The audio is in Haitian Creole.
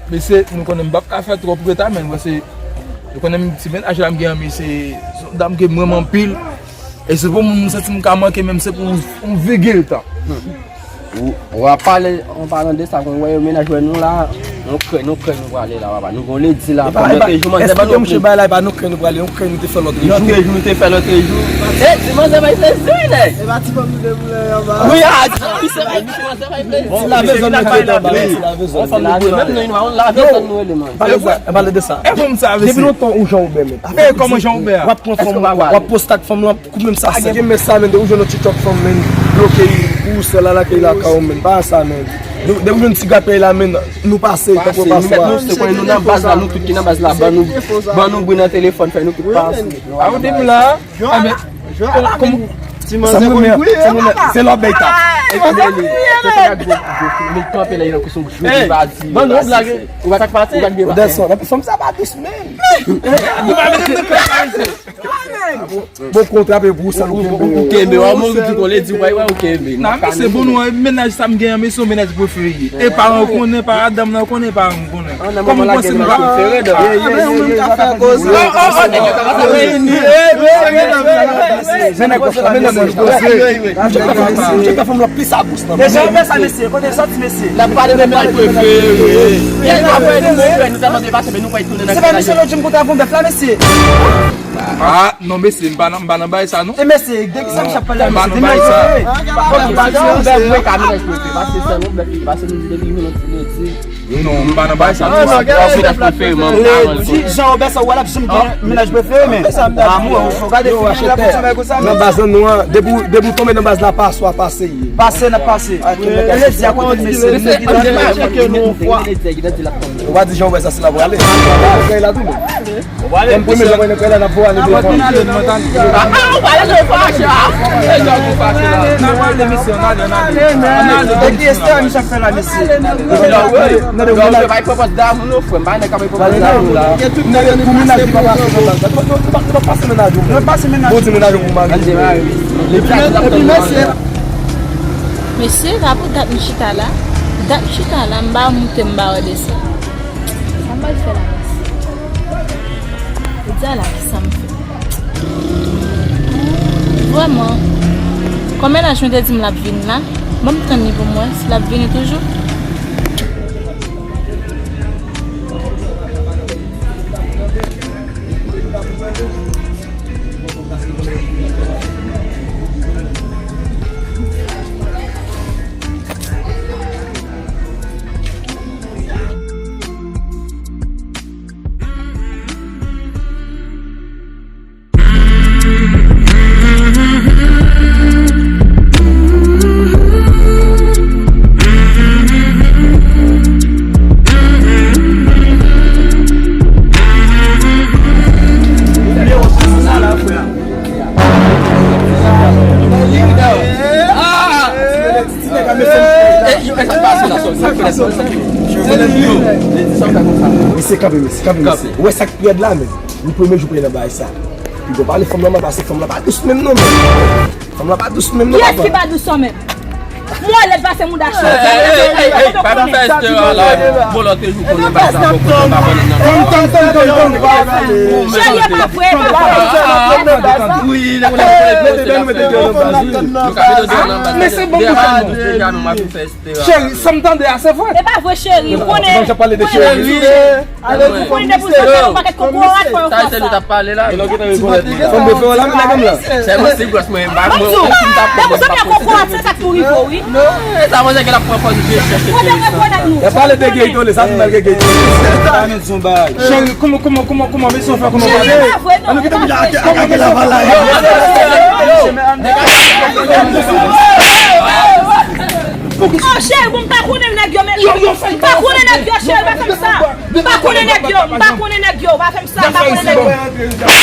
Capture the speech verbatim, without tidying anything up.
Mesye, nou konnen m p ap ka fè twòp reta, men mwen se, nou konnen m ti mennaj la m gen an, men se, se yon dam ke m renmen anpil. E se pou mwen, m santi m ka manke, menm se pou yon vigil tan. Ou, ou ap pale, an palan de sa, kon wè yo mennaj wè nou la, nou krè, nou krè nou prale la, papa. Nou gon ledi la, pandan ke jou manzè ban nou. Bay la, e pa nou krè nou prale, yon krè nou te fè lòt jou. Yon krè nou te fè lòt jou. E, ti manzè bay plezi, wi, nèg. E pa ti fanm nou te boule anba. Wi, a, ti fanm, se vre, ti manzè bay plezi. Ti lavezon nou te anba, ti lavezon. Yon fanm nou boule, menm nou, yon lavezon nou rele, man. Pale de sa, pale de sa. E fanm sa, mesye. Depi lontan ou Jean Robert, men. E kòman Jean Robert? W ap pran fanm, w ap poste ak fanm lan. Koup menm sa sèk. Gen men sa, men de ou jwenn yon ti chòk fanm, men bloke pou ou sèl la lakay la ka ou, men pa sa, men. De ou jwenn ti gapèy la, men nou pase, tankou pase nou, se kwen nou nan baz la, nou tout ki nan baz la, ban nou, ban nou bri nan telefòn, fè nou tout pase. A ou di m la, a, men, ti manzè konn gouye, se lòbèy ta. E kande li, se sa k ap gwo, gwo, li kanpe la, li nan kou sou jwe, li pa di, ban nou blage, ou pa t ak pase. Ou pa t gen pase. Fanm sa pa dous, men. Ou pa mete m nan kòb la, mesye. Bon, kontra pe pou ou, sèl ou kenbe. Ou kenbe, w ap mouri tou, kon lè di, w pa, w pa, ou kenbe. Nan, men se bon, nou, mennaj sa m gen an, men se yon mennaj prefere. E paran w konnen, paran dam nan konnen, paran m konnen. Kòm m panse m pa. Jan Obè sa, mesye, kote sòti, mesye? N ap pale de mennaj prefere. Yè, apre nou, nou fè, nou tèlman depase, men nou pa tounen nan kay la. Se pa misye lòt jou m kontre avè yon bèf la, mesye. Ah, non, mesye, m pa nan, m pa nan bagay sa, non. E mesye, de kisa misye ap pale la, mesye? M pa nan bagay sa. Bon, pase yon bèf mwen ka mennaj prefere, pase sa, non, bèf li, pase nou di depi nou nan ti ledi. Non, m pa nan bagay sa, non. Mennaj prefere, man. Ledi, Jan Obè sa, w wè l ap janm gen mennaj prefere, men. Amou, fò w gade figi la pou ti bagay konsa, men. Nan baz la, nou an, depi w, depi w tonbe nan baz la, pase w ap pase. Pase, n ap pase. Ledi, a kote l, mesye? Mesye, an nou mache ke nou yon fwa. Ou pa di Jan Obè sa, se la pou ale. Kay la tou, men. Bon, premye jan mwen nan kay la, n ap voye ale devan. Ah, ah, ou pale de fache, ah. E jan nou fache la. N ap ale, mesye, n ale, n ale. N ale. E ki estè misye ap fè la, mesye? Non, wi. Non, non, bay pwopòz damou, non, frè m. Bay nèg k ap bay pwopòz damou la. Nèg pou mennaj li pa pase nan baz la. Li pa, li pa, li pa pase mennaj ou. Li pase mennaj ou. Bon, di mennaj ou pou mari. Epi, epi, mesye. Mesye, pa pou dat m chita la. Dat m chita la, m pa moute, m pa wè desann. Sa m pral fè la, mesye? Ou di a la, kisa m fè? Vrèman, kòm mennaj mwen te di m l ap vin la, ban m tann li pou m wè si l ap vini toujou. Mesye, kanpe, mesye, kanpe, mesye. Ou wè sa k pi rèd la, men? Li premye jou pou li nan bagay sa. Piga w pale fanm nan mal, paske fanm nan pa dous menm non, men. Fanm nan pa dous menm non, papa. Kiyès ki pa dous an menm? Mwen lèd pase mouda chè. Ey, ey, ey, ey, pa nan fè estè la. Bon, lòt jou konnen pa sa, bon, konnen pa konnen nan. Tann, tann, tann, tann, tann. Cheri, e pa vre, e pa vre. Wi, lè konnen konnen. Mete dlo nan baz, wi. Nou ka mete dlo nan baz. Men se bon pou fanm nan. Deja nou ma fè estè la. Cheri, sa m tande a, se vre. E pa vre, cheri, ou konnen. Mwen ap pale de cheri. Ou konnen depi w sot la, yon pakèt kokorat fò yo fè sa. Sa se nou t ap pale la. Fanm de fè la, men nèg la. Sèlman si gwòs mwen, m pa mwen, ou fin t ap. Depi w sot la, kokorat, se sa k pou rive w, wi. Non, e sa manzè gen ap pran pòz vye chèche. Kote mwen pran nèg nou? Y ap pale de gay tole, sa vin mal gen gay tole. Cheri, kòman, kòman, kòman, kòman, mesye, w fè kòman w pale? Cheri, e pa vre, non. Ann kite bouda ake, ake la pale la. Oh, cheri, bon, m pa konnen nèg yo, men. M pa konnen nèg yo, cheri, pa fè m sa. M pa konnen nèg yo, m pa konnen nèg yo, pa fè m sa, m pa konnen nèg yo.